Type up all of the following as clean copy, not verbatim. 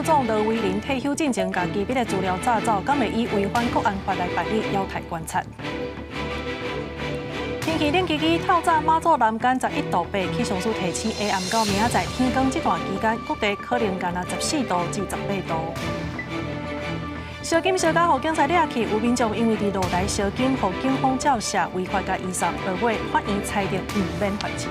總羅威林退休進前，共機密的資料詐走，敢會以違反國安法來辦理，猶待觀察。天氣冷吱吱，透早馬祖南竿11度8，氣象署提醒下暗到明仔載天光這段期間，各地可能干焦14度至18度。燒金燒甲予警察掠去，有民眾因為佇露台燒金，予警方照射違法共移送，落尾法院裁定毋免罰錢。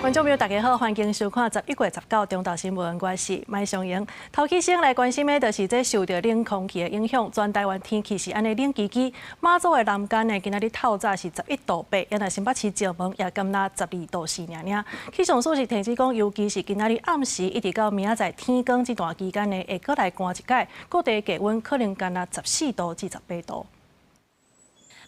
觀眾朋友，大家好，歡迎收看11月19中晝新聞，我是麥尚瑩。頭起先來關心的，就是這受著冷空氣的影響，全台灣天氣是按呢冷吱吱。馬祖的南竿呢，今仔日透早是11度8，抑若新北市石門也敢若12度4爾爾。氣象署是提醒講，尤其是今仔日暗時一直到明仔載天光這段期間呢，會閣來寒一擺，各地低溫可能干焦14度至18度。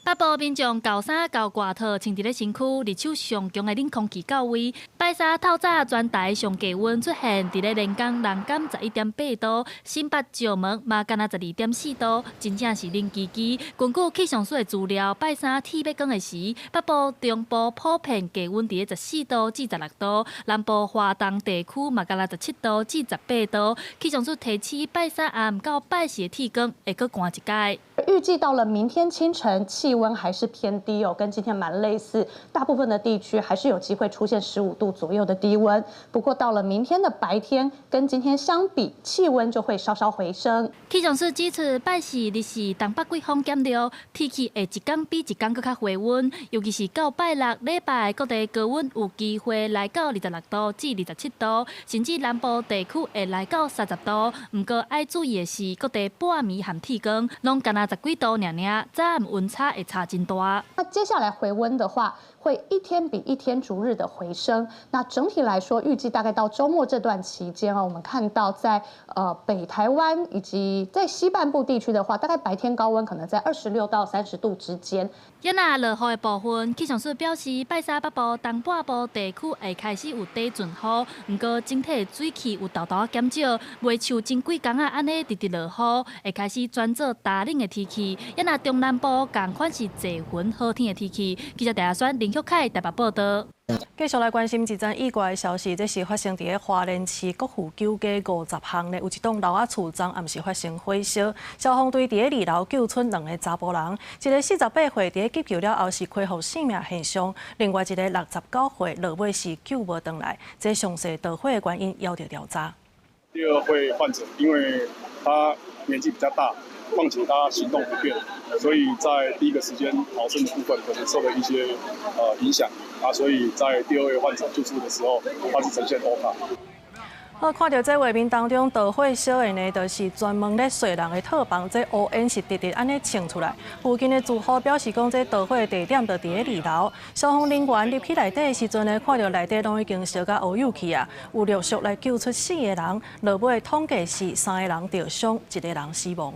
北部民眾厚衫厚外套穿佇咧身軀，日手上強的冷空氣到位。拜三透早全台上低溫出現佇咧連江南竿11.8度，新北石門嘛干焦12.4度，真正是冷吱吱。根據氣象署的資料，拜三天欲光的時，北部、中部普遍低溫佇咧14度至16度，南部華東地區嘛干焦17度至18度。氣象署提醒，拜三暗到拜四的天光會閣寒一擺。預計到了明天清晨，氣溫還是偏低哦，跟今天蠻類似。大部分的地區還是有機會出現15度左右的低溫。不過到了明天的白天，跟今天相比，氣溫就會稍稍回升。氣象署指出，拜四日是東北季風減弱，天氣會一工比一工閣較回溫。尤其是到拜六禮拜，各地高溫有機會來到26度至27度，甚至南部地區會來到30度。毋過愛注意的是，各地半暝和天光攏干焦十幾度爾爾，早暗溫差會差真大。那接下來回溫的話，會一天比一天逐日的回升。那整體來說，預計大概到週末這段期間啊，我們看到在北台灣以及在西半部地區的話，大概白天高溫可能在26到30度之間。抑若落雨的部分，氣象署表示，拜三北部、東半部地區會開始有短陣雨，毋過整體水汽有沓沓仔減少，袂像前幾工仔按呢直直落雨，會開始轉做焦冷的天氣。抑若中南部仝款是濟雲好天的天氣。記者戴亞選、林旭凱台北報道。繼續來關心一則意外的消息，這是發生佇咧花蓮市國父九街50巷咧，有一棟樓仔厝昨暗時發生火燒，消防隊佇咧二樓救出兩个查埔人，一个48歲佇咧急救了後是恢復生命現象，另外一个69歲落尾是救無轉來，這詳細導火的原因猶佇調查。第二位患者，因為他年紀比較大，況且他行動不便，所以在第一個時間逃生的部分可能受了一些影響啊，所以在第二位患者救出的時候，他是呈現 OHCA。好，看著這畫面當中導火燒的呢，就是專門咧洗人的套房，這烏煙是直直按呢衝出來。附近的住戶表示講，這導火的地點就佇咧二樓。消防人員入去內底的時陣呢，看著內底攏已經燒甲烏有去啊，有陸續來救出四個人，落尾統計是三個人著傷，一個人死亡。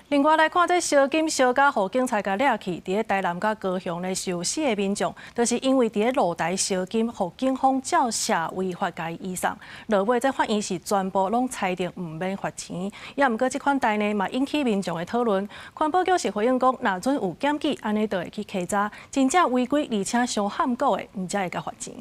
另外來看，這燒金燒甲予警察共掠去，佇咧台南佮高雄呢，是有四个民眾，就是因為佇咧露台燒金，予警方照射違法共移送。落尾這法院是全部攏裁定毋免罰錢。也毋過這款代呢，嘛引起民眾的討論。環保局是回應講，若準有檢舉，按呢就會去稽查，真正違規而且傷譀古的，毋才會共罰錢。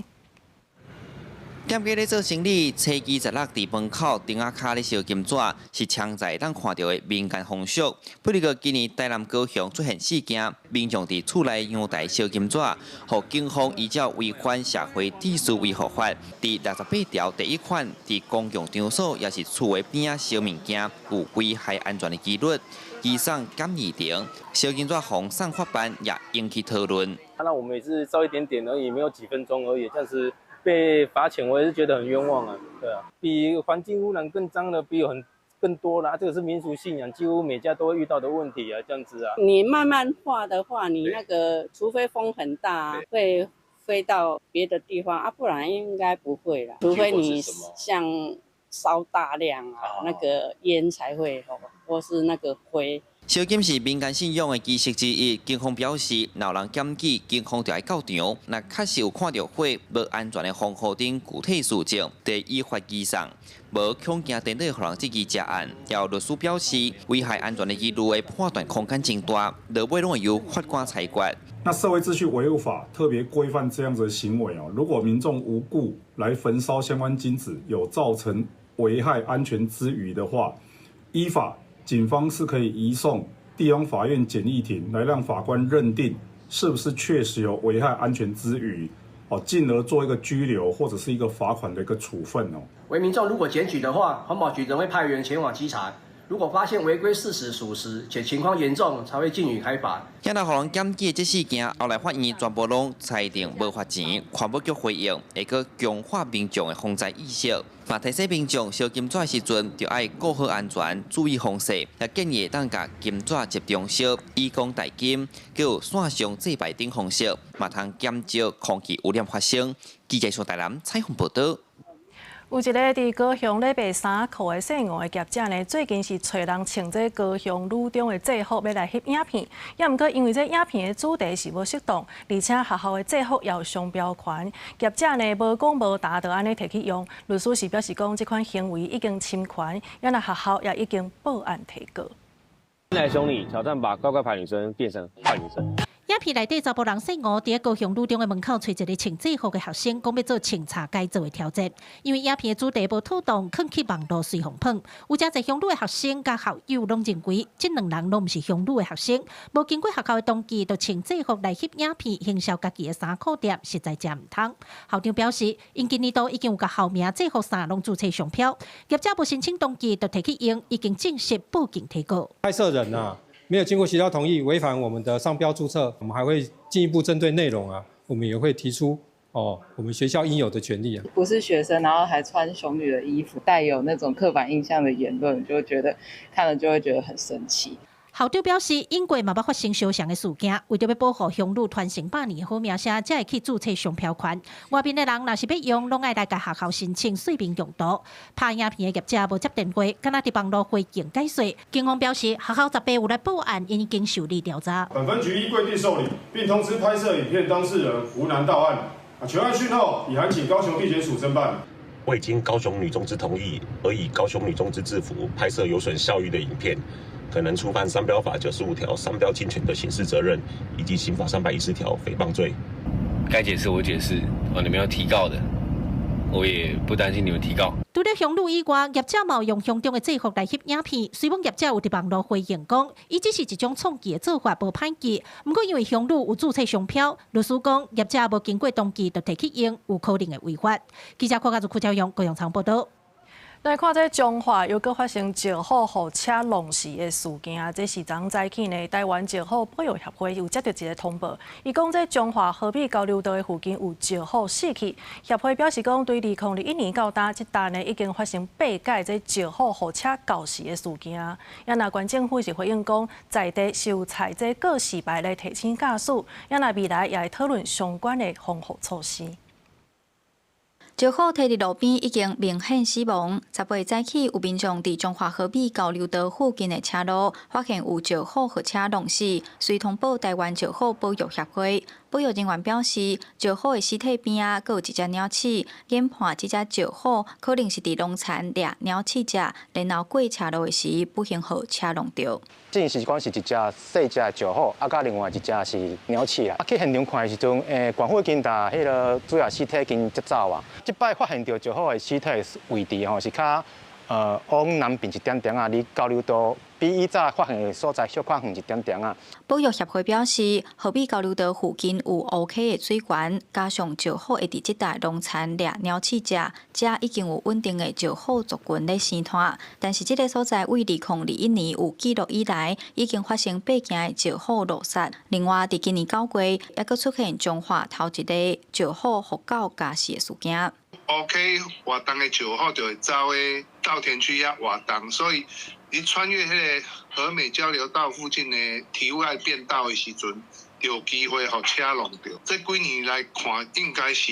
店家咧做生理，初二十六佇門口燈仔跤咧燒金紙，是常在當看著的民間風俗。不過今年台南高雄出現事件，民眾佇厝內陽台燒金紙，予警方依照違反社會秩序維護法第68條第一款，佇公共場所抑是厝的邊仔燒物件，有危害安全的幾率，移送簡易庭，燒金紙予送法辦也引起討論。那我們也是燒一點點而已，沒有幾分鐘而已，這樣子被罰錢，我也是覺得很冤枉啊。對啊，比環境污染更髒的，比有很更多啦。這個是民俗信仰，幾乎每家都會遇到的問題啊，這樣子啊。你慢慢化的話，你那個除非風很大，會飛到別的地方啊，不然應該不會啦。除非你像燒大量啊，那個煙才會，或是那個灰。燒金是民間信仰的儀式之一。警方表示，若有人檢舉，警方就愛到場。若確實有看著火，無安全的防護等具體事證，得依法移送。無恐驚顛倒予人質疑這案。有律師表示，危害安全的疑慮的判斷空間真大，落尾攏會由法官裁決。那社會秩序維護法特別規範這樣子的行為哦，如果民眾無故來焚燒相關金紙，有造成危害安全之虞的話，依法，警方是可以移送地方法院簡易庭，來讓法官認定是不是確實有危害安全之虞，哦，進而做一個拘留或者是一個罰款的一個處分哦。惟民眾如果檢舉的話，環保局仍會派員前往稽查。如果發現違規事實屬實且情況嚴重，才會逕予開罰。今日予人檢舉這事件，後來法院全部攏裁定無罰錢。環保局回應，會閣強化民眾的防災意識，嘛提醒民眾燒金紙的時陣，著愛顧好安全，注意風勢，也建議會當共金紙集中燒，以工代金，閣有線上祭拜等方式，嘛通減少空氣污染發生。記者蘇大南採訪報導。有一个佇高雄咧賣衫褲的姓吳的業者呢，最近是揣人穿這高雄女中的制服欲來翕影片，也毋過因為這影片的主題是無適當，而且學校的制服也有商標權，業者呢無講無答就按呢提去用，律師是表示講這款行為已經侵權，也若學校也已經報案提告。來雄女挑戰把乖乖牌女生變成壞女生。影片內底查埔人姓吳，佇高雄女中的門口揣一个穿制服的學生，講欲做穿插改造的挑戰。因為影片的主題無妥當，囥去網路隨風噴。有誠濟雄女的學生佮校友攏認為，這兩人攏毋是雄女的學生，無經過學校的同意，就穿制服來翕影片，行銷家己的衫褲店，實在誠毋通。校長表示，𪜶今年度已經有共校名制服衫攏註冊商標，業者無申請登記就提去用，已經正式報警提告。拍攝人啊，沒有經過學校同意，違反我們的商標註冊，我們還會進一步針對內容啊，我們也會提出哦，我們學校應有的權利啊。不是學生，然後還穿雄女的衣服，帶有那種刻板印象的言論，就覺得看了就會覺得很生氣。校長表示，英國嘛捌發生相像的事件，為著欲保護雄女傳承百年的好名聲，才會去註冊商標權。外面的人若是欲用，攏愛來共學校申請說明用途。拍影片的業者無接電話，干焦佇網路回應解說。警方表示，學校十八有來報案，已經受理調查。本分局依規定受理，並通知拍攝影片當事人胡男到案。全案訊後，已函請高雄地檢署偵辦。未經高雄女中之同意，而以高雄女中之制服拍攝有損校譽的影片，可能觸犯商標法95條商標侵權的刑事責任，以及刑法310條誹謗罪。該解釋我解釋，哦，你們要提告的，我也不擔心你們提告。除了雄女以外，業者嘛用雄中的制服來翕影片。雖然業者有佇網路回應講，伊只是一種創意的做法，無歹意。毋過因為雄女有註冊商標，律師講業者無經過同意就提去用，有可能會違法。記者郭家祖、柯昭勇、高陽昌報道。來看這彰化又閣發生石虎予車弄死的事件，這是昨早起呢，台灣石虎保育協會有接著一个通報，伊講這彰化和美交流道的附近有石虎死去。協會表示講，對2021年到今，這單呢已經發生八擺這石虎予車軋死的事件。也若縣政府是回應講，在地是有採這告示牌來提醒駕駛，也若未來也會討論相關的防護措施。石虎䖙佇路邊已經明顯死亡。18早起有民眾佇彰化和美交流道附近的車路發現有石虎予車弄死，遂通報台灣石虎保育協會。保育人員表示，石虎的屍體邊仔閣有一隻鳥鼠，研判這隻石虎可能是佇農田掠鳥鼠食，然後過車路的時不幸予車弄著。證實講是一隻細隻的石虎，啊，佮另外一隻是鳥鼠啦。啊，去現場看的時陣，縣府已經共彼个主要屍體已經接走啊。這擺發現著石虎的屍體的位置吼，是較往南邊一點點仔，離交流道比以早發現的所在小可遠一點點仔。保育協會表示，和美交流道附近有烏溪的水源，加上石虎會佇這帶農田掠鳥鼠食，遮已經有穩定的石虎族群咧生湠。但是這个所在對2021年有記錄以來，已經發生八件的石虎路殺。另外，佇今年9月，猶閣出現彰化頭一个石虎予狗咬死的事件。烏溪活動的石虎就會走去稻田區遐活動，所以你穿越彼个和美交流道附近的堤外變道的時陣，就有機會予車弄著。這幾年來看，應該是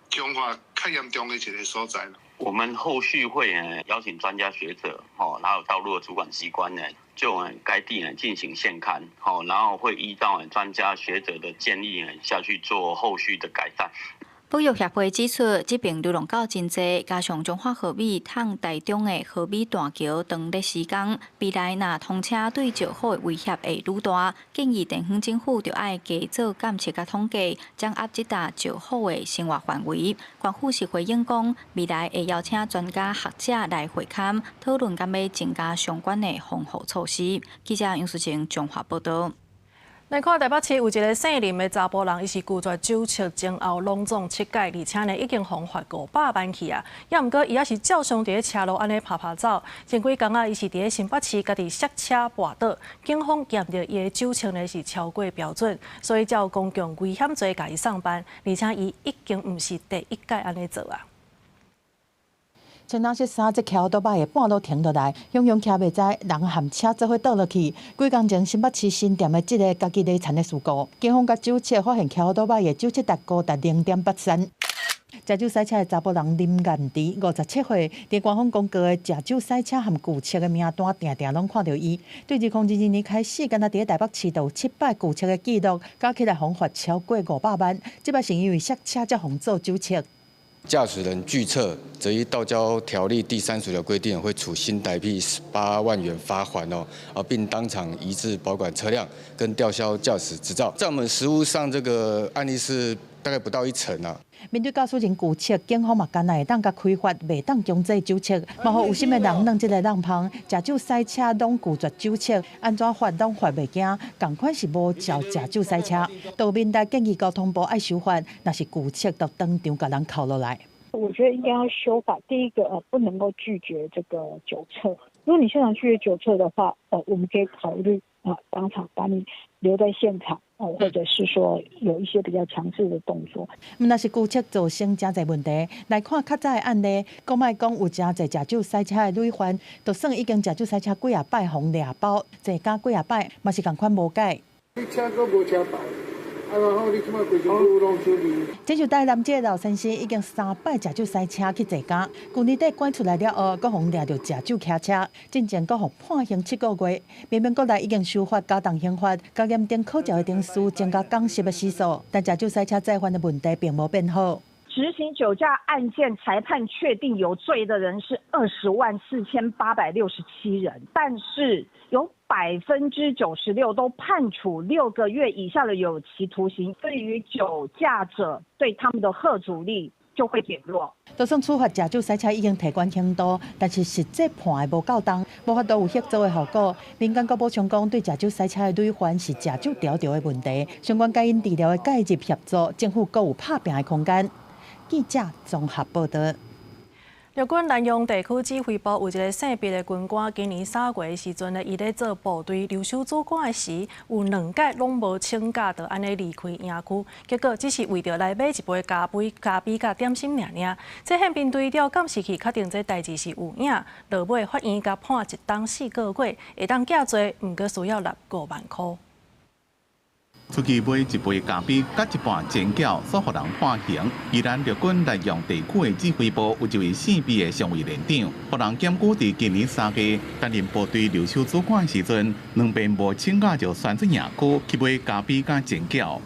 彰化較嚴重的一个所在啦。我們後續會邀請專家學者，吼，然後道路的主管機關呢，就該地呢進行現勘，吼，然後會依照專家學者的建議下去做後續的改善。保育協會指出，這爿流浪狗真濟，加上彰化和美通台中的和美大橋長咧施工，未來若通車對石虎的威脅會愈大，建議地方政府著愛加做監測佮統計，掌握這搭石虎的生活範圍。縣府是回應講，未來會邀請專家學者來會勘，討論敢欲增加相關的防護措施。記者楊淑晴彰化報導。來看台北市有一个姓林的查埔人，伊是拒絕酒測前後攏總七擺，而且呢已經予罰500萬去啊。也毋過伊猶是照常佇咧車路按呢趴趴走。前幾工啊，伊是佇咧新北市家己摔車跋倒，警方驗著伊的酒測呢是超過標準，所以才有公共危險罪共伊送辦。而且伊已經毋是第一擺按呢做啊。穿藍色衫，這騎歐多擺會半路停落來，雄雄騎袂知人和車做伙倒落去。幾工前新北市新店的這个家己咧田的事故，警方共酒測發現騎歐多擺的酒測達高達0.83。食酒駛車的查埔人林彦迪，57歲，佇官方公告的食酒駛車和拒測的名單，定定攏看著伊。對2022年開始，干焦佇咧台北市就有七擺拒測的記錄，加起來予罰超過500萬。這擺是因為摔車才予做酒測。駕駛人拒測，則依道交條例第30條規定，會處新台幣18萬元罰鍰哦，啊，並當場移置保管車輛跟吊銷駕駛執照。在我們實務上，這個案例是大概不到一成啊。面對駕駛人拒測，警方嘛干焦會當共開罰，袂當強制酒測，嘛予有心的人耍這个浪芳，食酒駛車攏拒絕酒測，按怎罰攏罰袂驚，仝款是無照食酒駛車。道民來建議交通部愛修法，若是拒測，就當場共人扣落來。我覺得應該要修法，第一個不能夠拒絕這個酒測。如果你現場拒絕酒測的話，我們可以考慮啊，當場把你留在現場，哦，或者是說有一些比較強制的動作。毋但是拒測造成誠濟問題，來看較早的案例，閣莫講有誠濟食酒駛車的累犯，就算已經食酒駛車幾仔擺予掠包，坐監幾仔擺，嘛是仝款無解。你車閣無車牌，啊，然後你這擺規身軀攏酒味。這就台南這个老先生已經三擺食酒駛車去坐監，舊年底關出來了後，閣予掠著食酒騎車，進前閣予判刑7個月。明明國內已經修法加重刑罰，加嚴定考照的程序，增加講習的時數，但食酒駛車再犯的問題並無變好。執行酒駕案件裁判確定有罪的人是204,867人，但是有96%都判處6個月以下的有期徒刑。對於酒駕者，對他們的嚇阻力就會減弱。就算處罰食酒駛車已經提懸刑度，但是實際判的無夠重，無法度有嚇阻的效果。民間閣補充講，對食酒駛車的累犯是食酒條條的問題，相關戒癮治療的介入協助，政府閣有拍拚的空間。記者綜合報導。陸軍南陽地區指揮部有一个姓畢的軍官，今年3月的時陣呢，伊咧做部隊留守主管的時，有兩擺攏無請假，就按呢離開營區，結果只是為著來買一杯咖啡、咖啡佮點心爾爾。這憲兵隊調監視器確定這代誌是有影，落尾法院共判一冬4個月，會當減罪，毋過需要納5萬箍。出去買一杯咖啡，佮一半煎餃，煞予人判刑。宜蘭陸軍南陽地區的指揮部有一位姓畢的上尉連長，予人檢舉佇今年3月擔任部隊留守主管的時陣，兩遍無請假就竄出營區去買咖啡佮煎餃。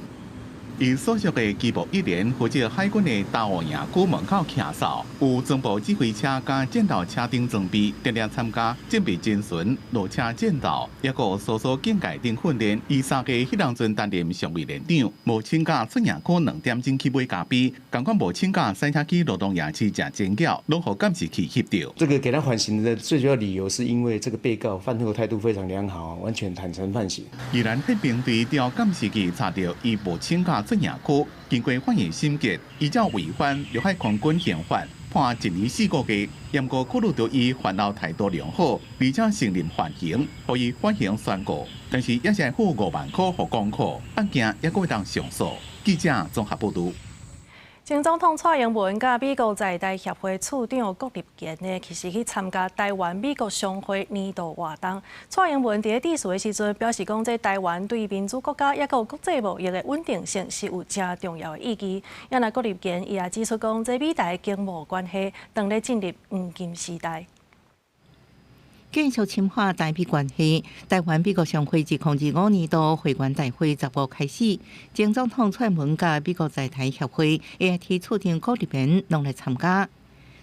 伊所屬的機步一連負責海軍的大澳營區門口徛哨，有裝步指揮車佮戰鬥車等裝備，定定參加戰備偵巡、路車戰鬥，抑閣有搜索警戒等訓練。伊3月彼當陣擔任上尉連長，無請假出營區2點鐘去買咖啡，仝款無請假駛車去羅東夜市食煎餃，攏予監視器翕著。這個給他緩刑的最主要理由，是因為這個被告犯後態度非常良好，完全坦誠犯行。宜蘭憲兵隊調監視器查著伊無請假出營區，經過法院審結，依照違反陸海空軍刑法，判1年4個月。毋過考慮到伊犯後態度良好，而且承認犯行，予伊緩刑宣告。但是也是愛付5萬箍予公庫，案件猶閣會當上訴。記者綜合報導。前總統蔡英文佮美國在台協會處長郭立堅呢，其實去參加台灣美國商會年度活動。蔡英文佇咧致辭的時陣表示講，這台灣對民主國家抑閣有國際貿易的穩定性是有誠重要的意義。啊若郭立堅伊也指出講，這美台經貿關係當咧進入黃金時代。繼續深化台美關係，台灣美國商會2025年度會員大會15開始，前總統蔡英文佮美國在台協會 AIT 處長郭立堅攏來參加。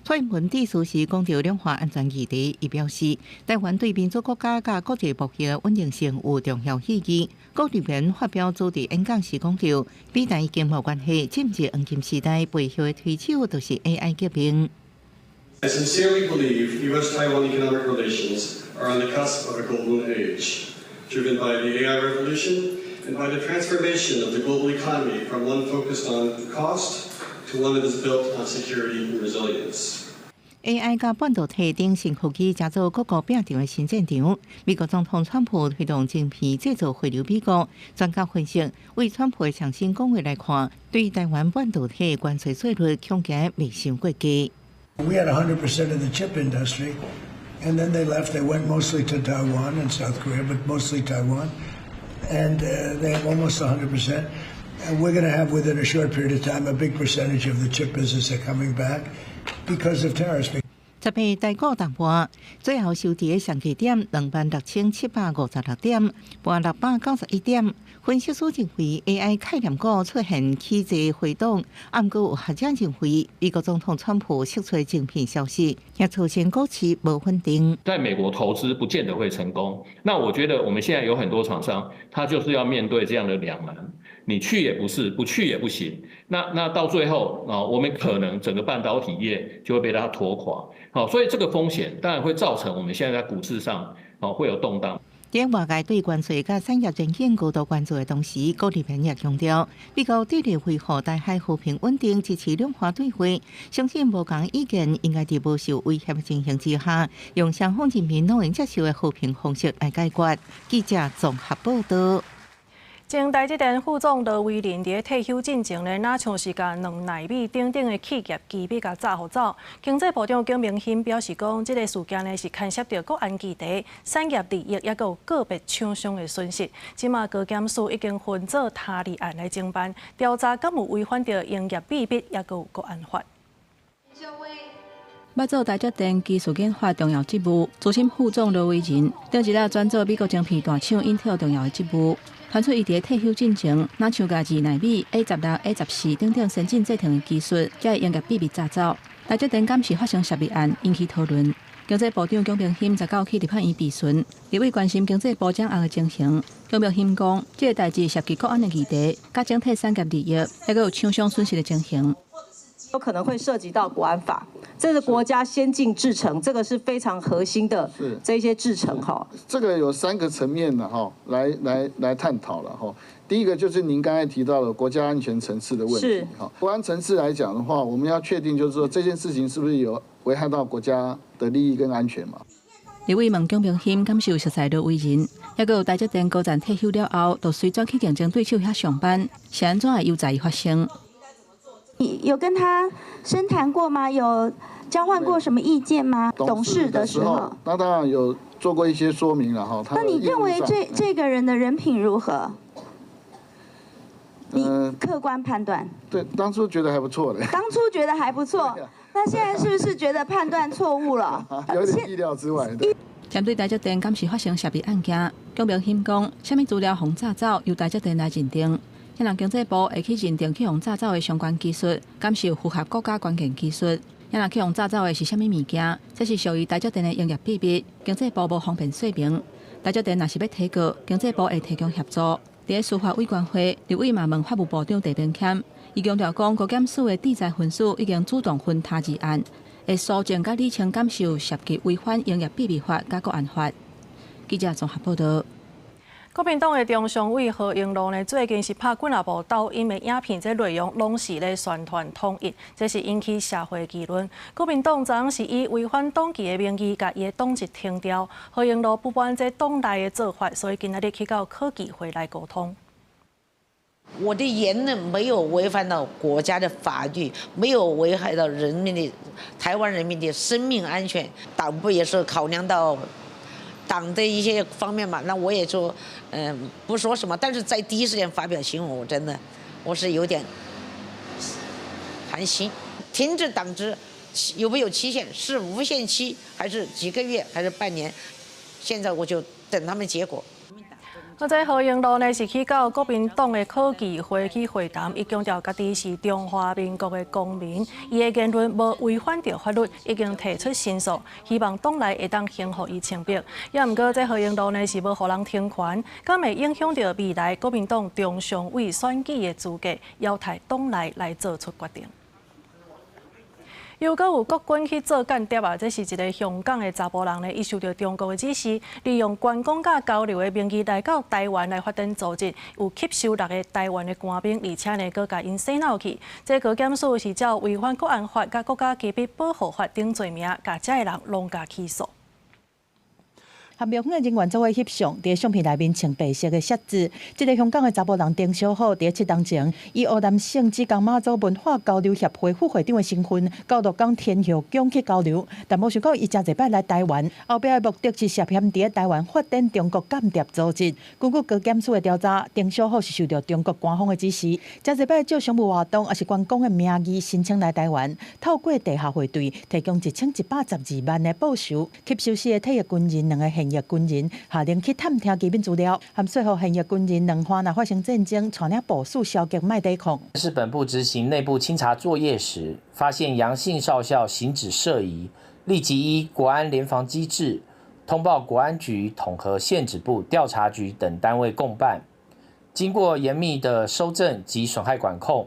蔡英文致辭時講著兩岸安全議題，伊表示，台灣對民主國家佮國際貿易穩定性有重要意義。郭立堅發表主題演講時講著，美台經貿關係進入黃金時代背後的推手就是 AI 革命。 I sincerely believe U.S.-Taiwan economic relations are on the cusp of a golden age, driven by the AI revolution and by the transformation of the global economy from one focused on cost to one that is built on security and resilience. AI 佮半導體等新科技，成做各國拼場的新戰場。美國總統川普推動晶片製造回流美國，專家分析，為川普的上新講話來看，對台灣半導體關稅稅率恐驚袂傷過低。 We had 100% of the chip industry, and then they left. They went mostly to Taiwan and South Korea, but mostly Taiwan. And they have almost 100%. And we're going to have, within a short period of time, a big percentage of the chip business are coming back because of tariffs. 18台股重盤，最後收佇上低點26,756點，盤691點。分析師認為 AI 概念股出現起勢回檔，毋過有學者認為，美國總統川普釋出晶片消息，也造成股市無穩定。在美國投資不見得會成功。那我覺得我們現在有很多廠商，他就是要面對這樣的兩難，你去也不是，不去也不行。那到最後啊，我們可能整個半導體業就會被它拖垮。好，所以這個風險當然會造成我們現在在股市上哦會有動盪。佇外界對關稅佮產業前景高度關注的同時，郭立堅也強調，美國致力維護台海和平穩定，支持兩岸對話，相信無仝意見應該佇無受威脅的情形之下，用雙方人民攏會接受的和平方式來解決。記者綜合報道。前台積電副總羅威霖佇退休進前呢，若像是共兩奈米等等的企業機密共詐予走。經濟部長蔣明欣表示講，這个事件呢是牽涉著國安議題、產業利益，抑閣有個別廠商的損失。這馬高檢署已經分做他二案來偵辦調查，敢有違反著營業秘密，抑閣有國安法。捌做台積電技術研發重要職務，資深副總羅威霖，頂一下轉做美國晶片大廠英特爾重要的職務。傳出伊佇退休進前，若像共2奈米、A16、A14等等先進製程的技術，才會營業秘密詐走。台積電敢是發生洩密案，引起討論。經濟部長蔣明欣19去立法院備詢，立委關心經濟部長案的情形。蔣明欣講，這个代誌涉及國安的議題，佮整體產業利益，抑閣有廠商損失的情形。有可能會涉及到國安法，這是國家先進製程，這個是非常核心的這些製程哈。這個有三個層面的哈，來探討了哈。第一個就是您剛才提到的國家安全層次的問題哈。國安層次來講的話，我們要確定就是說這件事情是不是有危害到國家的利益跟安全嘛？立委問蔣明欣，敢是有熟似羅威霖，抑閣有台積電高層退休了後，就隨轉去競爭對手遐上班，是按怎會由在伊發生？你有跟他深談過嗎？有交換過什麼意見嗎？董事的時候，那當然有做過一些說明了哈。那你認為這個人的人品如何？你客觀判斷。對，當初覺得還不錯的。當初覺得還不錯，那現在是不是覺得判斷錯誤了？有點意料之外。針對台積電敢是發生洩密案件，蔣明欣講，啥物資料予詐走，由台積電來認定。若經濟部會去認定去予詐走的相關技術，敢是有符合國家關鍵技術？若去予詐走的是啥物物件？這是屬於台積電的營業秘密，經濟部無方便說明。台積電若是欲提告，經濟部會提供協助。佇司法委員會，立委嘛問法務部長鄭明謙，伊強調講，高檢署的制裁分子已經主動分他二案，會搜證佮理清敢是有涉及違反營業秘密法佮國安法。記者綜合報道。國民黨的中常委何榮樂呢，最近是拍幾若部抖音的影片，這內容攏是咧宣傳統一，這是引起社會議論。國民黨昨昏是以違反黨紀的名義，共伊的黨籍停掉。何榮樂不滿這黨內的做法，所以今仔日去到考紀會來溝通。我的言論沒有違反到國家的法律，沒有危害到人民的台灣人民的生命安全。黨部也是考量到黨的一些方面嘛，那我也就不說什麼，但是在第一時間發表新聞，我真的我是有點寒心。停止黨職有沒有期限？是無限期還是幾個月還是半年？現在我就等他們結果。啊，這何榮祿呢是去到國民黨的考紀會去會談，伊強調家己是中華民國的公民，伊的言論無違反著法律，已經提出申訴，希望黨內會當還予伊清白。也毋過，這何榮祿呢是無予人聽權，敢會影響著未來國民黨中常委選舉的資格，猶待黨內來做出決定。又閣有國軍去做間諜啊！這是一个香港的查埔人呢，伊受著中國的指示，利用觀光佮交流的名義來到台灣來發展組織，有吸收六个台灣的官兵，而且呢，閣共𪜶洗腦去。這高檢署是照違反國安法佮國家機密保護法等罪名，共遮个人攏共起訴。和廟方的人員做伙翕相，佇相片內面穿白色的靴子。這个香港的查埔人丁小虎，佇7冬前，以湖南省芷江媽祖文化交流協會副會長的身份，到鹿港天后宮去交流。但無想到伊誠濟擺來台灣，後壁的目的是涉嫌佇台灣發展中國間諜組織。根據高檢署的調查，丁小虎是受著中國官方的指示，誠濟擺借商務活動抑是觀光的名義申請來台灣，透過地下匯兌提供1112萬的報酬，吸收四个退役軍人、兩个現役軍人，下令去探聽機密資料，含說服現役軍人兩岸若發生戰爭，帶領部屬消極莫抵抗。是本部執行內部清查作業時，發現楊姓少校行止涉疑，立即依國安聯防機制通報國安局統合憲指部、調查局等單位共辦。經過嚴密的搜證及損害管控，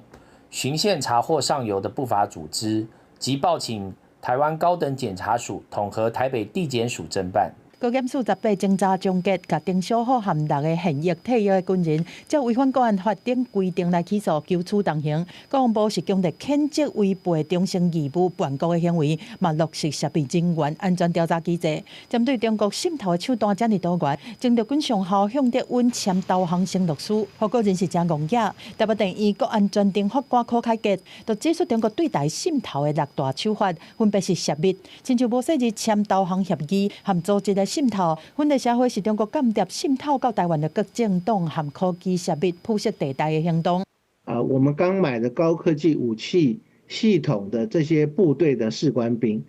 循線查獲上游的不法組織，及報請台灣高等檢察署統合台北地檢署偵辦。高檢署18偵查終結，共丁小虎含六个現役退役的軍人，照違反國安法等規定來起訴，求處重刑。國防部是強烈譴責違背忠誠義務叛國的行為，嘛落實涉密人員安全調查機制。針對中國滲透的手段遮爾多元，前陸軍上校向德穩簽投降承諾書，予個人是誠戇額。台北地院國安專庭法官柯凱傑就指出中國對台滲透的六大手法，分別是泄密，親像無細膩簽投降協議含組織的滲透，分裂社會是中國間諜滲透到台灣的各政黨和科技泄密鋪設地帶的行動。啊，我們剛買的高科技武器系統的這些部隊的士官兵，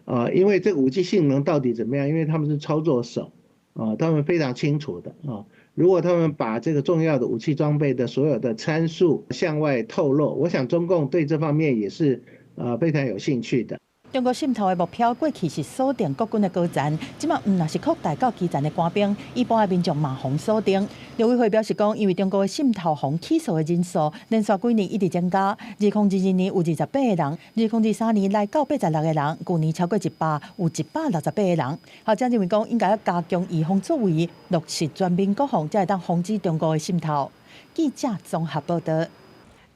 啊，因為這個武器性能到底怎麼樣？因為他們是操作手，啊，他們非常清楚的啊。如果他們把這個重要的武器裝備的所有的參數向外透露，我想中共對這方面也是非常有興趣的。中國滲透的目標過去是鎖定國軍的高層，這馬毋但是擴大到基層的官兵，一般的民眾嘛予鎖定。陸委會表示講，因為中國的滲透予起訴的人數連續幾年一直增加，2022年有28個人，2023年來到86個人，舊年超過100，有168個人。學者認為講，應該要加強預防作為，落實全民國防，才會當防止中國的滲透。記者綜合報道。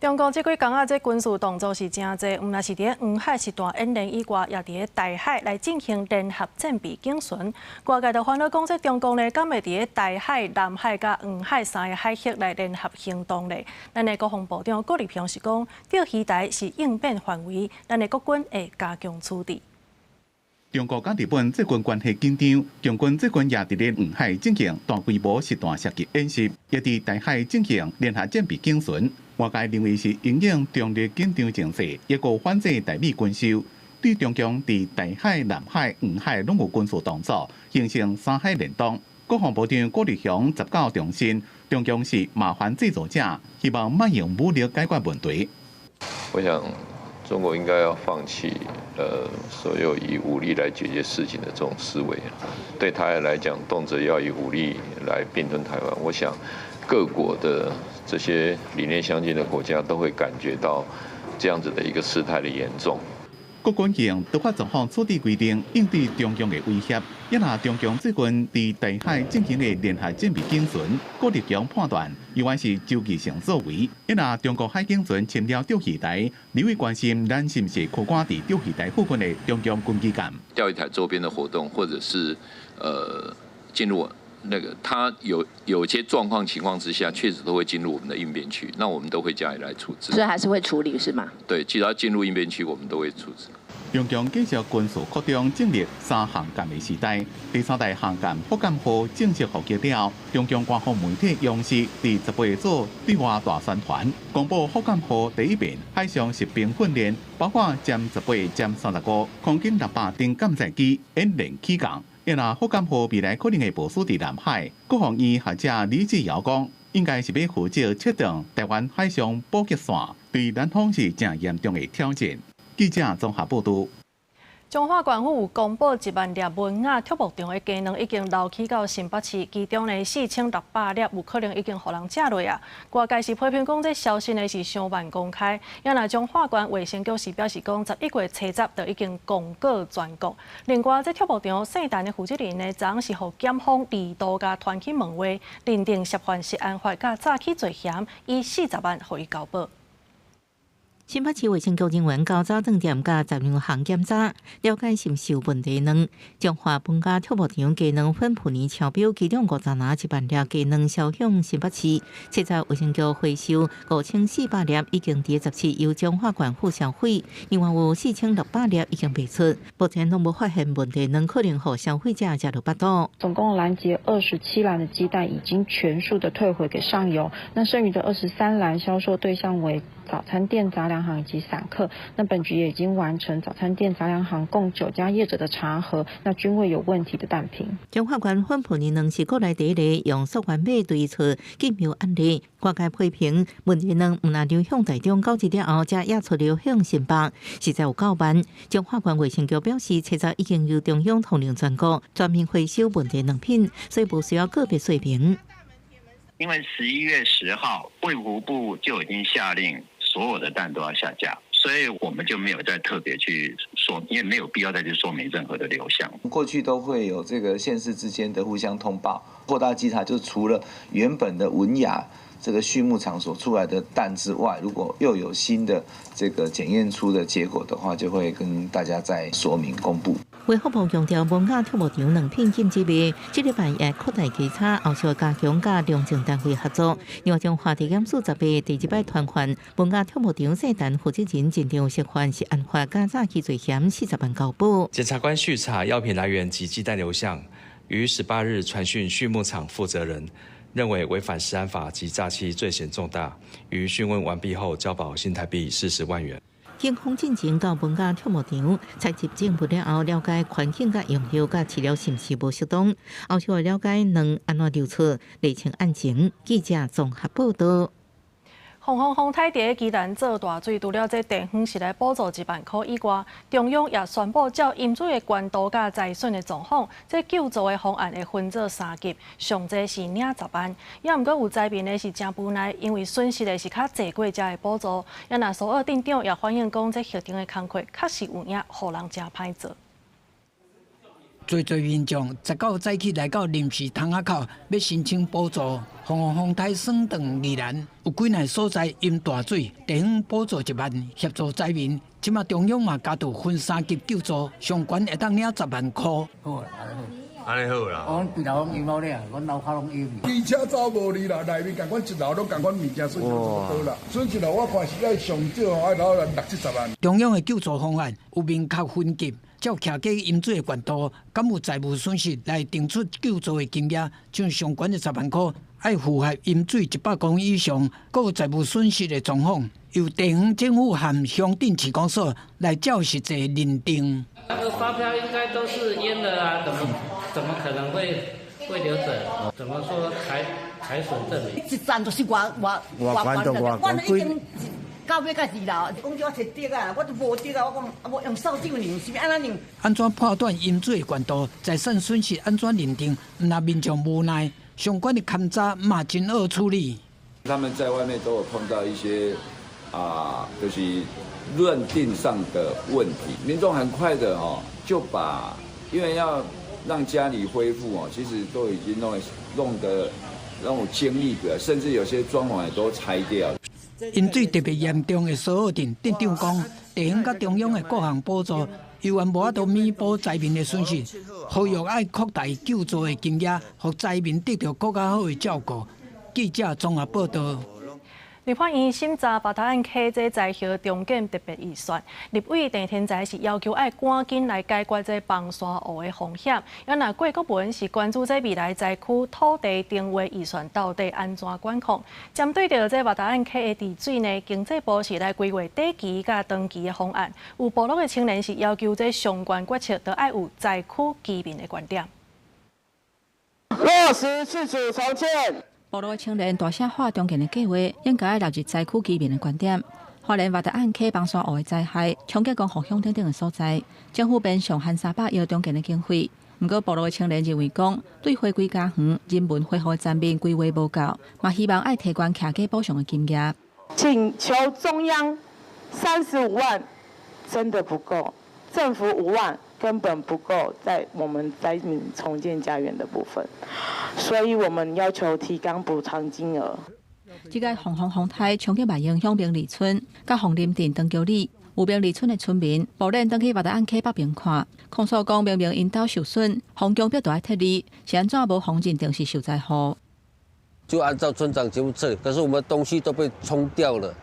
中國這幾工仔，這軍事動作是誠濟，毋但是佇黃海實彈演練以外，也佇咧台海來進行聯合戰備警巡。外界就煩惱講，這中共呢，敢會佇咧台海、南海佮黃海三个海域來聯合行動咧？咱的國防部長郭立雄是講，釣魚台是應變範圍，咱的國軍會加強處置。中國佮日本最近關係緊張，中軍最近也佇咧黃海進行大規模實彈射擊演習，也佇台海進行聯合戰備警巡。外界認為是因應中日緊張情勢，一個反制台美軍售，對中共佇台海、南海、黃海攏有軍事動作，形成三海聯動。國防部長郭立雄19重申，中共是麻煩製造者，希望莫用武力解決問題。我想，中國應該要放棄所有以武力來解決事情的這種思維。對他來講，動輒要以武力來併吞台灣，我想各國的這些理念相近的國家都會感覺到這樣子的一個事態的嚴重。國軍用突發狀況處置規定應對中共的威脅，也若中共最近佇台海進行的聯合戰備警巡，郭立強判斷猶原是周期性作為。也若中國海警船侵了釣魚台，立委關心咱是毋是擴掛佇釣魚台附近的中共軍機艦？釣魚台周邊的活動，或者是進入那個他有些狀況情況之下，確實都會進入我們的應變區，那我們都會加以來處置。所以還是會處理是嗎？對，只要進入應變區，我們都會處置。中共繼續軍事擴張，進入三航艦的時代。第三代航艦福建號正式服役了。中共官方媒體央視佇18做對外大宣傳，公布福建號第一遍海上實兵訓練，包括殲十八、殲35、空軍600等艦載機演練起降。若福建號未來可能會部署佇南海。國防院學者李志堯講，應該是欲負責切斷臺灣海上補給線，對南方是誠嚴重的挑戰。記者綜合報導。彰化縣府有公布1萬粒文雅畜牧場的雞卵已經流去到新北市，其中呢4600粒有可能已經予人食落啊。外界是批評講這消息呢是傷慢公開。也若彰化縣衛生局是表示講，11月70就已經公告全國。另外，這畜牧場姓陳的負責人呢，昨昏是予檢方二度共傳去問話，認定涉犯食安法佮詐欺罪嫌，以40萬予伊交保。新北市衛生局人員到早頓店佮雜糧行檢查，了解是毋是有問題卵。彰化本家畜牧場雞卵粉去年超標，其中50拿1萬粒雞卵銷向新北市。七十衛生局回收5400粒，已經佇17由彰化縣府銷毀。另外有4600粒已經賣出，目前攏無發現問題卵，可能予消費者食落腹肚。總共攔截27籃的雞蛋，已經全數的退回給上游。那剩餘的23籃銷售對象為早餐店、雜糧行以及散客。那本局也已經完成早餐店、雜糧行共9家業者的查核，那均未有問題的蛋品。彰化縣粉鋪年卵是國內第一個用溯源碼追溯禁藥案例，外界批評問題卵毋但流向台中九級了後，才也出流向新北，實在有夠慢。彰化縣衛生局表示，七十已經由中央統領全國全面回收問題卵品，所以無需要個別說明。因為11月10號，衛福部就已經下令所有的蛋都要下架，所以我們就沒有再特別去說，因為沒有必要再去說明任何的流向。過去都會有這個縣市之間的互相通報，擴大稽查，就除了原本的文雅這個畜牧場所出來的蛋之外，如果又有新的這個檢驗出的結果的話，就會跟大家再說明公布。衛福部強調，文雅畜牧場卵品禁止賣，這禮拜也擴大稽查，後續加強佮糧政單位合作。另外，彰化地檢署18第二擺傳喚文雅畜牧場姓陳負責人，認定涉犯食安法佮詐欺罪嫌40萬交保。檢察官續查藥品來源及雞蛋流向，於18日傳訊畜牧場負責人，認為違反食安法及詐欺罪嫌重大，於訊問完畢後交保新台幣40萬元。警方進前到文雅畜牧場採集證物了後，了解環境佮用藥佮飼料是毋是無適當，後續會了解卵按怎流出，釐清案情。記者綜合報導。風風風颱佇宜蘭做大水，除了這地方是來補助1萬箍以外，中央也宣布照淹水的懸度佮災損的狀況，這救助的方案會分做三級，上濟是領十萬。也毋過有災民呢是誠無奈，因為損失的是較濟過才會補助。也若蘇澳鎮長也反映講，這核定的工課確實有影，予人誠歹做。濟濟民眾19早起來到臨時窗仔口，欲申請補助。風風颱損斷宜蘭，有幾若所在淹大水，地方補助1萬協助災民。這馬中央嘛加注分三級救助，上懸會當領10萬箍。好，按呢好啦。阮規樓攏淹了咧，阮樓跤攏淹。機車走無去啦，內面仝款一樓攏仝款物件損失差不多啦。損失我看是愛上少愛留六七十萬。中央的救助方案有明確分級。照徛家淹水的懸度，敢有財物損失來定出救助的金額，像上懸的十萬箍，愛符合淹水100公分以上，閣有財物損失的狀況，由地方政府和鄉鎮市公所來照實際認定。那個發票應該都是淹的啊，怎麼可能會流水？怎麼說財損證明？一層就是偌偌偌懸的，我已經。到尾到二樓，講叫我揣竹仔，我都無竹仔，我講啊無用掃帚量，是欲按怎量？按怎判斷淹水懸度、財產損失按怎認定？毋但民眾無奈，相關的勘查嘛真惡處理。他們在外面都有碰到一些啊，就是認定上的問題。民眾很快的哦，就把因為要讓家裡恢復哦，其實都已經弄得那種精力的，甚至有些裝潢也都拆掉。淹水特別嚴重的蘇澳鎮鎮長講，地方佮中央的各項補助，猶原無法度彌補災民的損失，呼籲愛擴大救助的金額，予災民得著閣較好的照顧。記者綜合報道。立法院審查峇達按溪這災後重建特別預算，立委鄭天才是要求愛趕緊來解決這崩山湖的風險。啊，若郭國文是關注這未來災區土地重劃預算到底按怎管控。針對著這峇達按溪的治水呢，經濟部是來規劃短期佮長期的方案。有部落的青年是要求這相關決策都愛有災區居民的觀點。落實市府重建。部落的青年大聲喊重建的計劃，應該愛納入災區居民的觀點。花蓮峇達按溪崩山湖的災害，衝擊光復鄉等等的所在，政府編上限300億重建的經費。毋過部落的青年認為講，對回歸家園、人文恢復的層面規劃無夠，嘛希望愛提懸徛家補償的金額。請求中央35萬真的不夠，政府5萬根本不夠，在我們災民重建家園的部分，所以我們要求提高補償金額。這個洪峰風颱衝擊萬榮鄉明里村、佮鳳林鎮長橋里，有明里村的村民，無免轉去峇達按溪北爿看，控訴講明明𪜶兜受損，風強迫著愛撤離，是按怎無予認定是受災戶？就按照村長全部撤，可是我們東西都被沖掉了。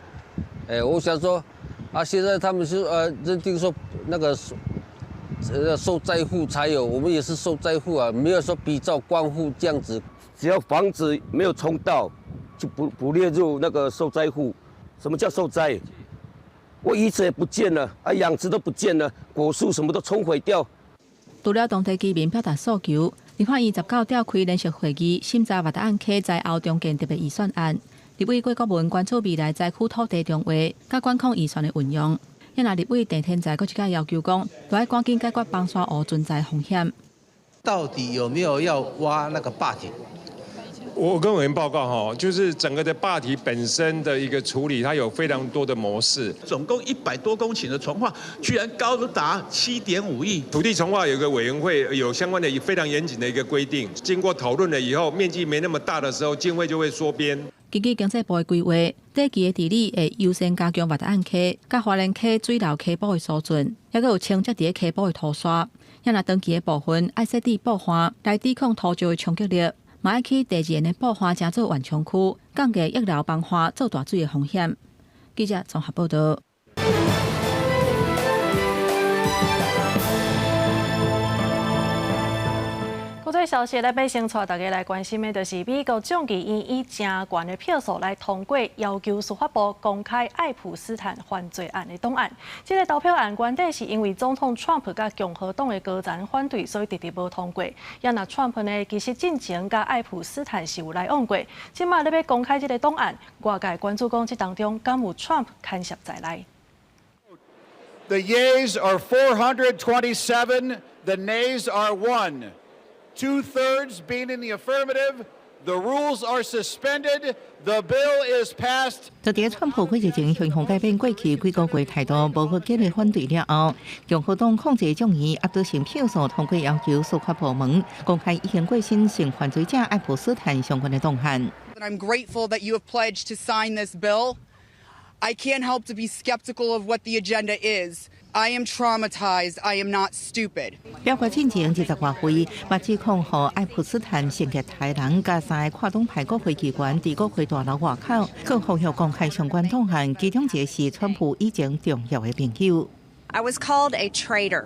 哎，我想說，啊，現在他們是認定說那個。受災戶才有，我們也是受災戶啊，沒有說比照光戶這樣子，只要房子沒有沖到，就不列入那個受災戶。什麼叫受災？我魚池也不見了，啊，養殖都不見了，果樹什麼都沖毀掉。除了當地居民表達訴求，立法院19召開聯席會議，審查峇達按溪災後重建特別預算案。立委郭國文關注未來災區土地重劃，佮管控預算的運用。若立委鄭天才閣一擺要求講，著愛趕緊解決崩山湖存在風險。到底有沒有要挖那個壩體？我跟委員報告哈，就是整個的壩體本身的一個處理，它有非常多的模式。總共100多公頃的重劃，居然高達7.5億。土地重劃有個委員會，有相關的非常嚴謹的一個規定。經過討論了以後，面積沒那麼大的時候，經費就會縮編。根據經濟部的規劃，短期的治理會優先加強峇達按溪、佮花蓮溪水流溪埔的疏浚，抑閣有清潔佇咧溪埔的土沙。若長期的部分愛設置布岸來抵抗土石的衝擊力，嘛愛去地自然的布岸成做緩衝區，降低溢流崩岸做大水的風險。記者綜合報道。國際消息，咱欲先帶大家來關心的，就是美國眾議院以誠懸的票數來通過要求司法部公開愛普斯坦犯罪案的檔案。這個投票案原底是因為總統川普佮共和黨的高層反對，所以遲遲無通過。也若川普呢，其實進前佮愛普斯坦是有來往過。這馬咧欲公開這個檔案，外界關注講這當中敢有川普牽涉在內。 The yeas are 427, the nays are 1. Two thirds being in the affirmative, the rules are suspended. The bill is passed. 就佇川普幾日前向方改變過去幾個月態度，無閣激烈反對了後，共和黨控制眾議壓倒性票數通過要求司法部門公開已經過身性犯罪者愛普斯坦相關的檔案。 I'm grateful that you have pledged to sign this bill. I can't help to be skeptical of what the agenda is. I am traumatized. I am not stupid. 表決進前20外歲，嘛指控予愛普斯坦性虐待人，佮三个跨黨派國會議員佇國會大樓外口，閣呼籲公開相關檔案，其中一個是川普以前重要的朋友。 I was called a traitor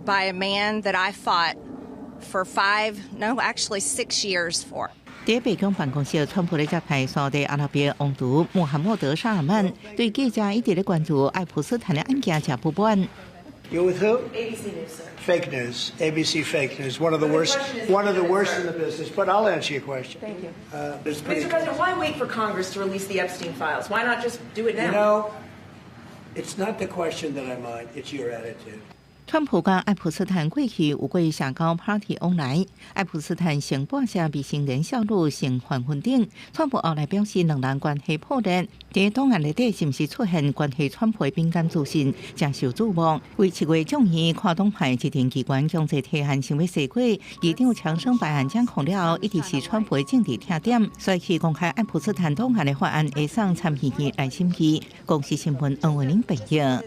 by a man that I fought for 5, no, actually 6 years for. 佇白宮辦公室，川普咧接待沙特阿拉伯王儲穆罕默德·薩爾曼，對記者一直咧關注愛普斯坦的案件誠不滿。 You with who? ABC News, sir. Fake news. ABC fake news. One of the worst. One of the worst in the business. But I'll answer your question. Thank you. It's pretty. Mr. President, why wait for Congress to release the Epstein files? Why not just do it now? It's not the question that I mind. It's your attitude. 川普佮愛普斯坦過去有過社交 party 往來，愛普斯坦先半寫未成年少女性犯婚頂，川普後來表示兩人關係破裂，佇檔案內底是毋是出現關係川普的敏感資訊，誠受矚目。為7月眾議跨黨派指定機關強制提案成為西過，議長強生白案掌控了後，一直是川普的政治痛點，所以公開愛普斯坦檔案的法案會送參議院來審議。公視新聞黃慧玲報道。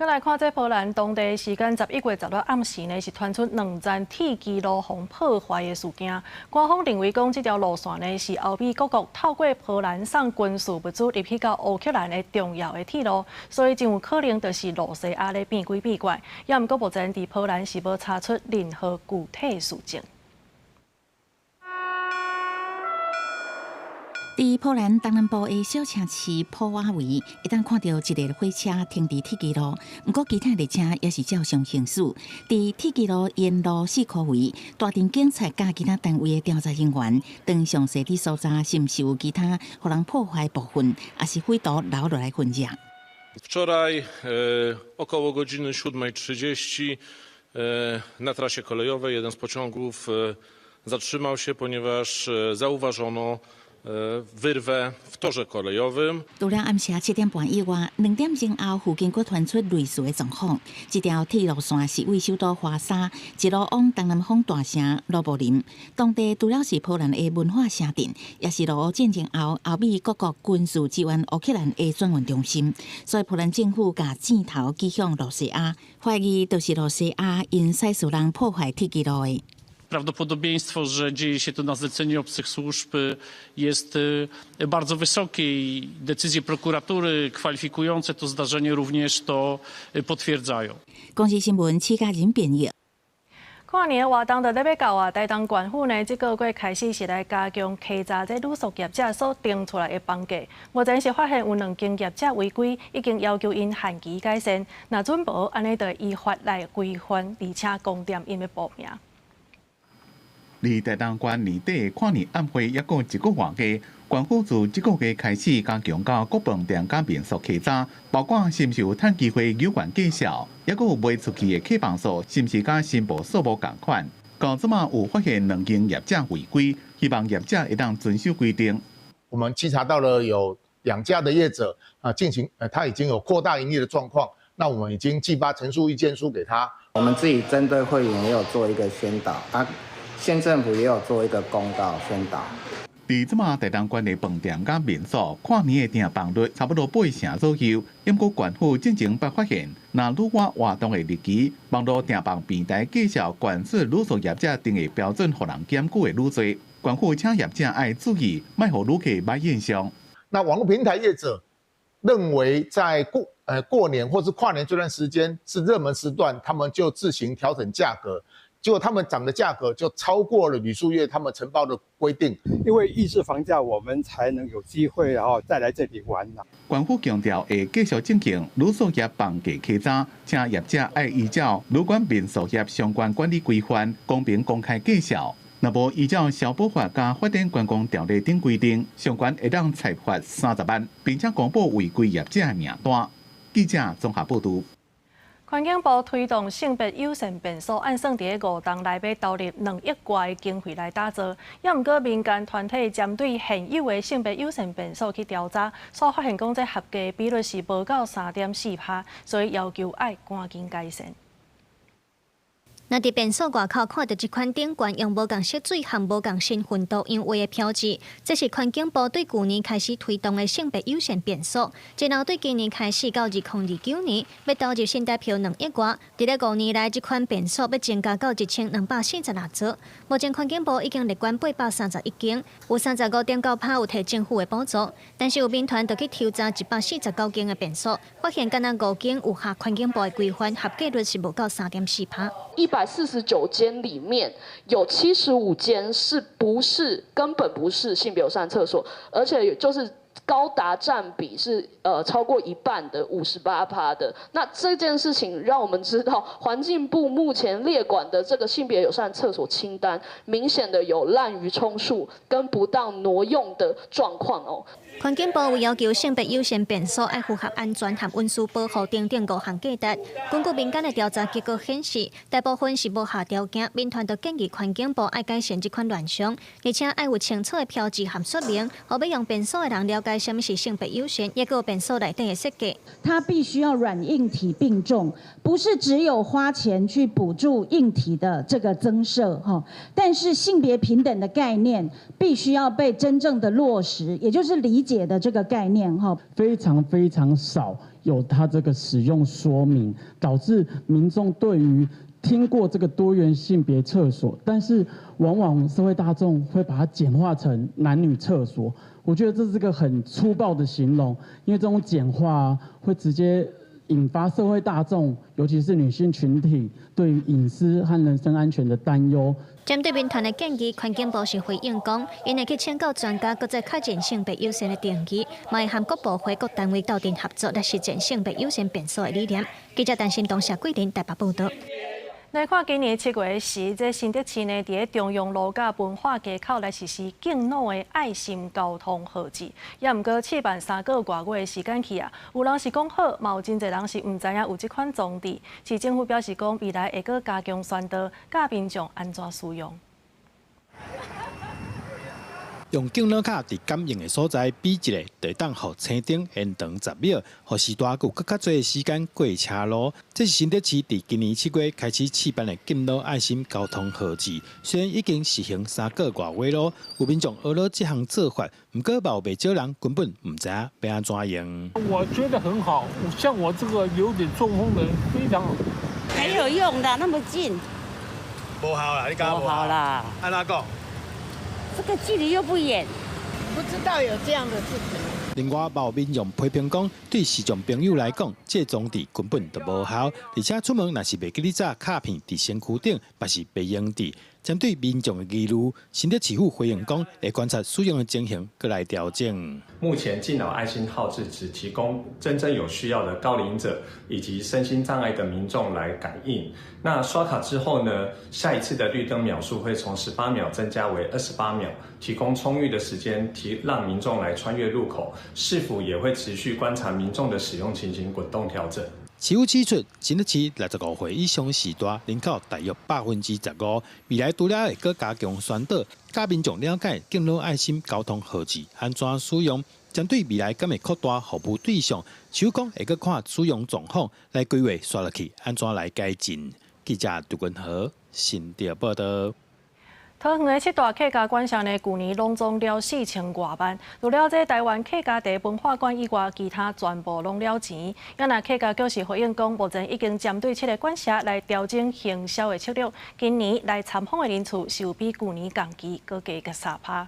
閣來看這波蘭當地時間11月16暗時呢，是傳出兩站鐵支路予破壞的事件。官方認為講這條路線呢是歐美各國透過波蘭送軍事物資入去到烏克蘭的重要的鐵路，所以真有可能就是露西亞咧變鬼變怪。也毋過目前佇波蘭是無查出任何具體事證。佇波蘭東南部的小城市普瓦維，會當看著一列火車停佇鐵支路，毋過其他列車也是照常行駛。佇鐵支路沿路四箍圍，大鎮警察佮其他單位的調查人員，當詳細佇搜查是毋是有其他予人破壞部分，抑是匪徒留落來痕跡。 Wczoraj około godziny 7:30 na trasie kolejowej jeden z pociągów zatrzymał się, ponieważ zauważono wyrwę w torze kolejowym。除了暗時7點半以外，2點鐘後附近閣傳出類似的狀況。這條鐵路線是位首都華沙一路往東南方大城盧布林。當地除了是波蘭的文化城鎮，也是俄烏戰爭後歐美各國軍事支援烏克蘭的轉運中心。所以波蘭政府共箭頭指向露西亞，懷疑就是露西亞𪜶使使人破壞鐵支路的。 Prawdopodobieństwo, że dzieje się to na zlecenie obcych służb jest bardzo wysokie i decyzje prokuratury kwalifikujące to zdarzenie również to potwierdzają. 公視新聞，施嘉仁編譯。跨年活動就咧欲到啊！台東縣府呢，這個月開始是來加強稽查這旅宿業者所定出來的房價。目前是發現有兩間業者違規，已經要求𪜶限期改善。若準無，按呢就會依法來規範，而且公店𪜶的報名。離台東縣年底跨年晚會猶閣一個外月，縣府自這個月開始加強到各飯店佮民宿稽查，包括是毋是有趁機會有關介紹，猶閣有賣出去的客房數是毋是佮申報數無仝款。到這馬有發現兩間業者違規，希望業者會當遵守規定。我們稽查到了有兩家的業者啊，進行他已經有擴大營業的狀況，那我們已經寄發陳述意見書給他。我們自己針對會員也有做一個宣導啊。縣政府也有做一個公告宣導。佇這馬台東縣的飯店佮民宿，跨年的訂房率差不多八成左右。毋過縣府進前捌發現，若愈倚活動的日期，網路訂房平台介紹縣出旅宿業者定的標準，予人檢舉的愈濟。縣府請業者愛注意，莫予旅客歹印象。那網路平台業者認為，在過年或是跨年這段時間是熱門時段，他們就自行調整價格。結果他們漲的價格就超過了旅宿業他們承包的規定，因為抑制房價，我們才能有機會然後再來這裡玩啦。縣府強調會繼續進行旅宿業房價稽查，請業者愛依照旅館民宿業相關管理規範，公平公開介紹。若無依照消保法佮發展觀光條例等規定，相關會當裁罰30萬，並且公布違規業者的名單。記者綜合報導。環境部推動性別友善便所，按算佇5冬內欲投入2億外的經費來打造。也毋過民間團體針對現有的性別友善便所去調查，所發現講這合格比率是無夠3.4%，所以要求愛趕緊改善。若佇便所外口看著這款頂懸用無仝色水和無仝身份圖樣畫的標誌，這是環境部對舊年開始推動的性別友善便所。然後對今年開始到2029年，欲投入新台票2億外。佇咧5年內，這款便所欲增加到1246座。目前環境部已經列管831間，有35.9%有提政府的補助。但是有民團就去抽查149間的便所，發現干焦5間有合環境部的規範，合格率是無夠3.4%。149間裡面有75間是不是根本不是性別友善廁所，而且就是高達佔比是超過一半的58%的。那這件事情讓我們知道，環境部目前列管的這個性別友善廁所清單，明顯的有濫竽充數跟不當挪用的狀況哦。環境部有要求性別友善便所愛符合安全和隱私保護等等五項價值。根據民間的調查結果顯示，大部分是無合條件。民團就建議環境部愛改善這款亂象，而且愛有清楚的標誌和說明，予欲用便所的人了解。啥物是性別友善，抑閣有便所內底的設計。它必須要軟硬體並重，不是只有花錢去補助硬體的這個增設哈，但是性別平等的概念必須要被真正的落實，也就是理解的這個概念哈。非常非常少有它這個使用說明，導致民眾對於聽過這個多元性別廁所，但是往往社會大眾會把它簡化成男女廁所。我覺得這是個很粗暴的形容，因為這種簡化會直接引發社會大眾，尤其是女性群體對於隱私和人身安全的擔憂。針對民團的建議，環境部是回應講，𪜶會去請教專家，閣再確認性別友善的定義，嘛會和各部會各單位鬥陣合作來實踐性別友善便所的理念。記者陳新東、謝桂林台北報導。來看今年7月時，這新竹市呢，佇咧中央路佮文化街口來實施敬老的愛心交通號誌。也毋過試辦3個外月的時間去啊，有人是講好，嘛有真濟人是毋知影有這款裝置。市政府表示講，未來會閣加強宣導，教民眾按怎使用。用敬老卡佇感應的所在比一下，就會當予青燈延長10秒，予時大有閣較濟的時間過車路。這是新竹市佇今年7月開始試辦的敬老愛心交通號誌，雖然已經實行3個外月囉，有民眾學了這項做法，毋過嘛有袂少人根本毋知影欲按怎用。我覺得很好，像我這個有點中風的人，非常好。沒有用的，那麼近。無效啦，你講無效啦。按怎講？這個距離又不遠，不知道有這樣的事情。另外，嘛有民眾批評講，對視障朋友來講，這裝置根本就無效，而且出門若是袂記得紮卡片佇身軀頂，嘛是袂用得。針對民眾的疑慮，新竹市府回應講，會觀察使用的情形，閣來調整。目前敬老愛心號誌只提供真正有需要的高齡者以及身心障礙的民眾來感應。那刷卡之後呢，下一次的綠燈秒數會從18秒增加為28秒，提供充裕的時間，提讓民眾來穿越路口。市府也會持續觀察民眾的使用情形，滾動調整。市府指出，新竹市65歲以上時大人口大約15%，未來除了會閣加強宣導，教民眾了解敬老愛心交通號誌按怎使用，針對未來敢會擴大服務對象，市府講會閣看使用狀況來規劃紲落去按怎來改進。記者杜文和新竹報導。桃園的七大客家館舍呢，舊年攏總了4000外萬。除了這台灣客家茶文化館以外，其他全部攏了錢。啊若客家局是回應講，目前已經針對七个館舍來調整行銷的策略。今年來參訪的人次是有比舊年同期閣加個3%。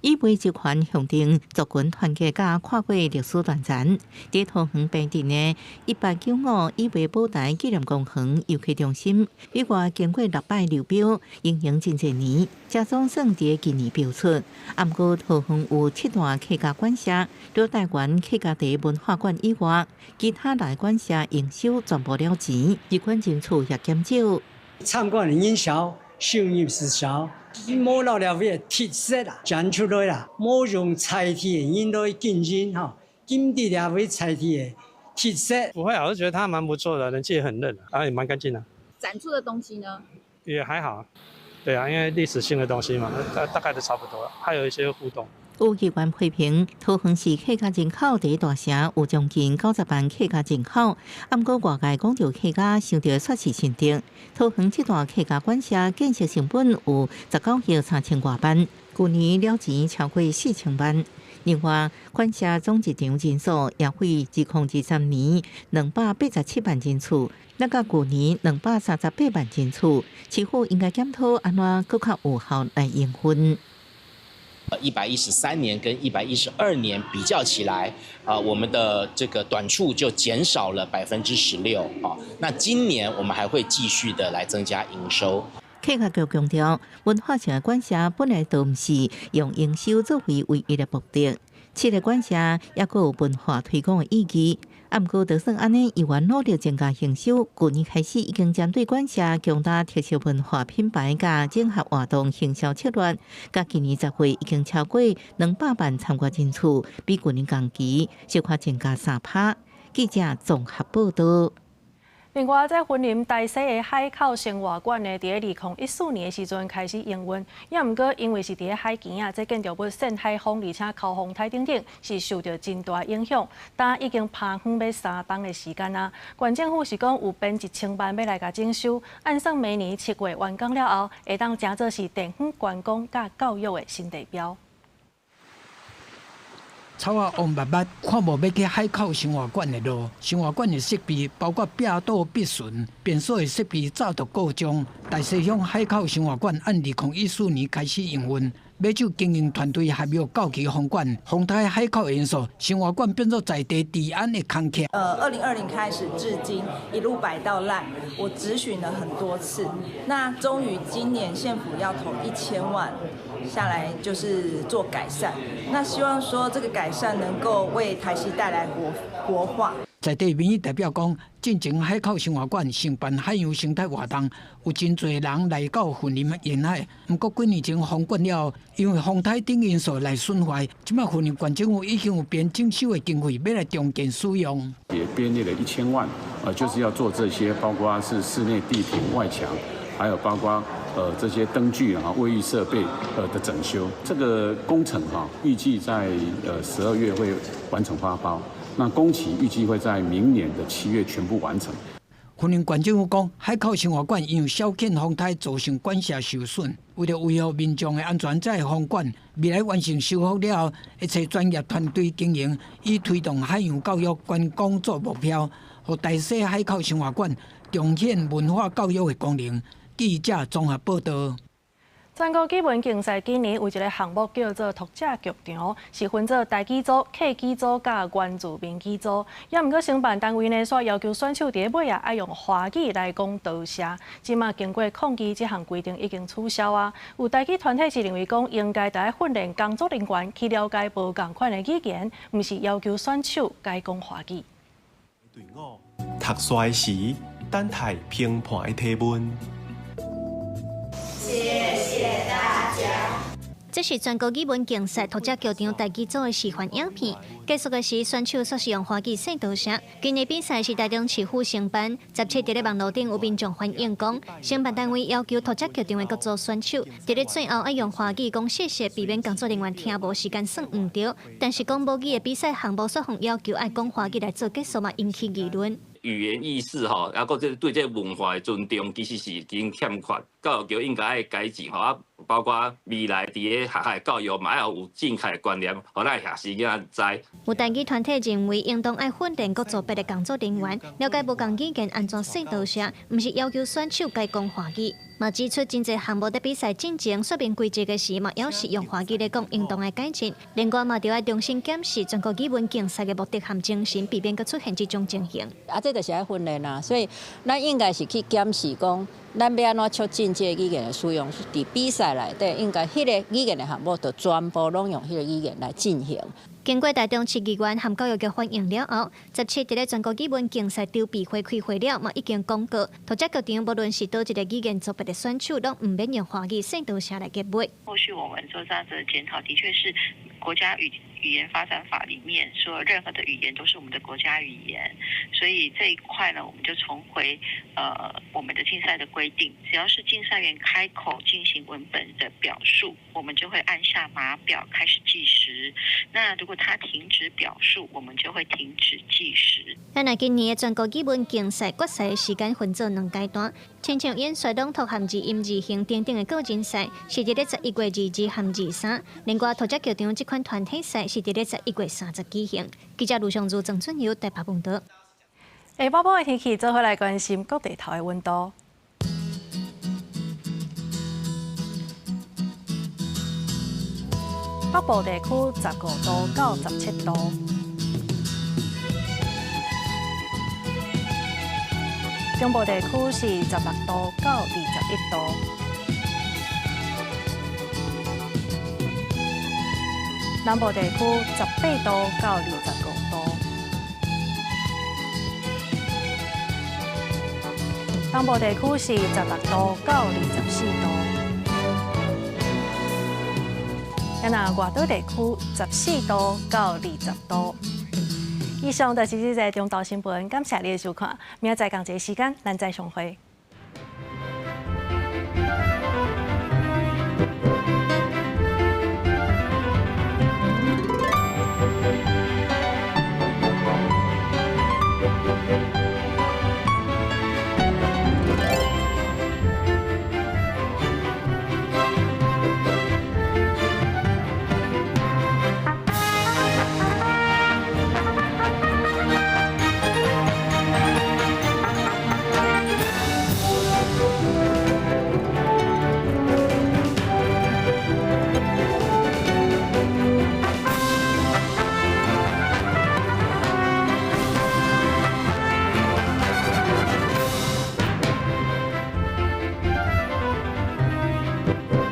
以梅集團象徵族群團結佮跨過歷史斷層，佇桃園平鎮的1895以梅保台紀念公園遊客中心，以外經過六擺流標，營營真濟年，才總算佇今年標出。啊，毋過桃園有七大客家館舍，除台灣客家茶文化館以外，其他六館舍營收全部了錢，入館人次也減少。參觀的人少，收入是少。無老了個特色啦，展出來啦，無用在地的人來競爭吼，金地了為在地的特色。不會啊，我是覺得它蠻不錯的，人氣也很熱，啊，也蠻乾淨的。展出的東西呢？也還好，對啊，因為歷史性的東西嘛，大概都差不多，還有一些互動。有議員批評，桃園市客家人口第一大城有將近90萬客家人口，毋過外界講著客家傷著煞是新竹。桃園這大客家館舍建設成本有19億3000外萬，舊年了錢超過4000萬。另外，館舍總入場人數也為2023年287萬人次，那佮舊年238萬人次，市府應該檢討按怎閣較有效來營運。 113年跟112年比較起來，啊，我們的這個短處就減少了16%啊。那今年我們還會繼續的來增加營收。客家局強調，文化性的館舍本來就毋是用營收作為唯一的目的，七個館舍抑閣有文化推廣的意義。啊，毋過就算按呢，猶原努力增加營收。舊年開始已經針對館舍強大特色文化品牌佮整合活動行銷策略，佮今年10月已經超過200萬參觀人次，比舊年同期小可增加3趴。記者綜合報導。另外，在雲林大溪的海口生活館呢，佇咧2014年的時陣開始營運，也毋過因為是佇咧海墘仔，這建築物扇海風，而且口風颱等等，是受著真大影響。但已經拋荒欲3冬的時間啊，縣政府是講有編1000萬欲來共整修，按算明年7月完工了後，會當成做是地方觀光佮教育的新地標。草仔黃密密，看無欲去海口生活館的路。生活館的設備包括壁刀、筆順、便所的設備早就故障。大溪鄉海口生活館按2014年開始營運，馬祖經營團隊合約到期封館，風颱海口的因素，生活館變做在地治安的空殼。2020開始至今一路擺到爛，我質詢了很多次，那終於今年縣府要投1000萬下來，就是做改善。那希望說這個改善能夠為台西帶來活化。在地民意代表講，進前海口生活館承辦海洋生態活動，有真濟人來到雲林沿海。毋過幾年前封館了後，因為風颱等因素來損壞，這擺雲林縣政府已經有編整修的經費，欲來重建使用。也編列了1000萬，就是要做這些，包括是室內地坪外牆，還有包括這些燈具啊、衛浴設備的整修。這個工程哈，預計在12月會完成發包。那工期預計會在明年的7月全部完成。雲林縣政府講，海口生活館因為小犬風颱造成館舍受損，為著維護民眾的安全，才會封館。未來完成修復了後，會揣專業團隊經營，以推動海洋教育觀光做目標，予大溪海口生活館重顯文化教育的功能。記者綜合報道。全國語文競賽今年有一个項目叫做讀者劇場，是分做台語組、客語組佮原住民語組。也毋過承辦單位呢，煞要求選手佇尾仔愛用華語來講多謝。這馬經過抗議，這項規定已經取消啊。有台語團體是認為講，應該著愛訓練工作人員去了解無仝款的語言，毋是要求選手改講華語。讀書時，等待評判的提問。謝謝大家。這是全國語文競賽讀者劇場台語組的示範影片。結束的時，選手煞是用華語說多謝。今年比賽是台中市府承辦，17佇咧網路頂有民眾反映講，承辦單位要求讀者劇場的各組選手，佇咧最後愛用華語講謝謝，避免工作人員聽無時間算毋著。但是講母語的比賽項目，煞予要求愛講華語來做結束嘛，引起議論。語言意識吼，抑閣這對這個文化的尊重，其實是已經欠缺。教育局應該愛改進吼，啊，包括未來佇咧學校的教育嘛，愛有正確的觀念，予咱學生囡仔知。有台語團體認為，應當愛訓練各組別的工作人員，了解無仝語言按怎說多謝，毋是要求選手改講華語。嘛指出，真濟項目佇比賽進前說明規則的時，嘛猶是用華語來講，應當愛改進。另外嘛，著愛重新檢視全國語文競賽的目的和精神，避免閣出現這種情形。啊，這就是愛訓練啊，所以咱應該是去檢視講，咱欲按怎促進這个語言的使用，佇比賽內底應該彼个語言的項目，就全部攏用彼个語言來進行。經過台中市議員和教育局反映了後，17佇咧全國語文競賽籌備會開會了，嘛已經公告，讀者劇場無論是佗一个語言組別的選手，攏毋免用華語說多謝來結尾。後續我們做這樣子的檢討，的確是國家語言發展法裡面說，任何的語言都是我們的國家語言，所以這一塊呢，我們就重回我們的競賽的規定，只要是競賽員開口進行文本的表述，我們就會按下碼表開始計時。那如果他停止表述，我們就會停止計時。咱來今年的全國語文競賽決賽的時間分做兩階段，親像演說朗讀和字音字形等等的個人賽是佇咧11月22和23，另外讀者劇場這款團體賽是佇咧11月30舉行。記者盧尚如、鄭俊友台北報導。下晡晡的天氣，做伙來關心各地頭的溫度。北部地區15度到17度，中部地區是16度到21度，南部地區18度到25度，東部地區是16度到24度。啊，若外島地區14度到20度。以上就是這節中晝新聞，感謝你的收看，明仔載仝一个時間，咱再相會。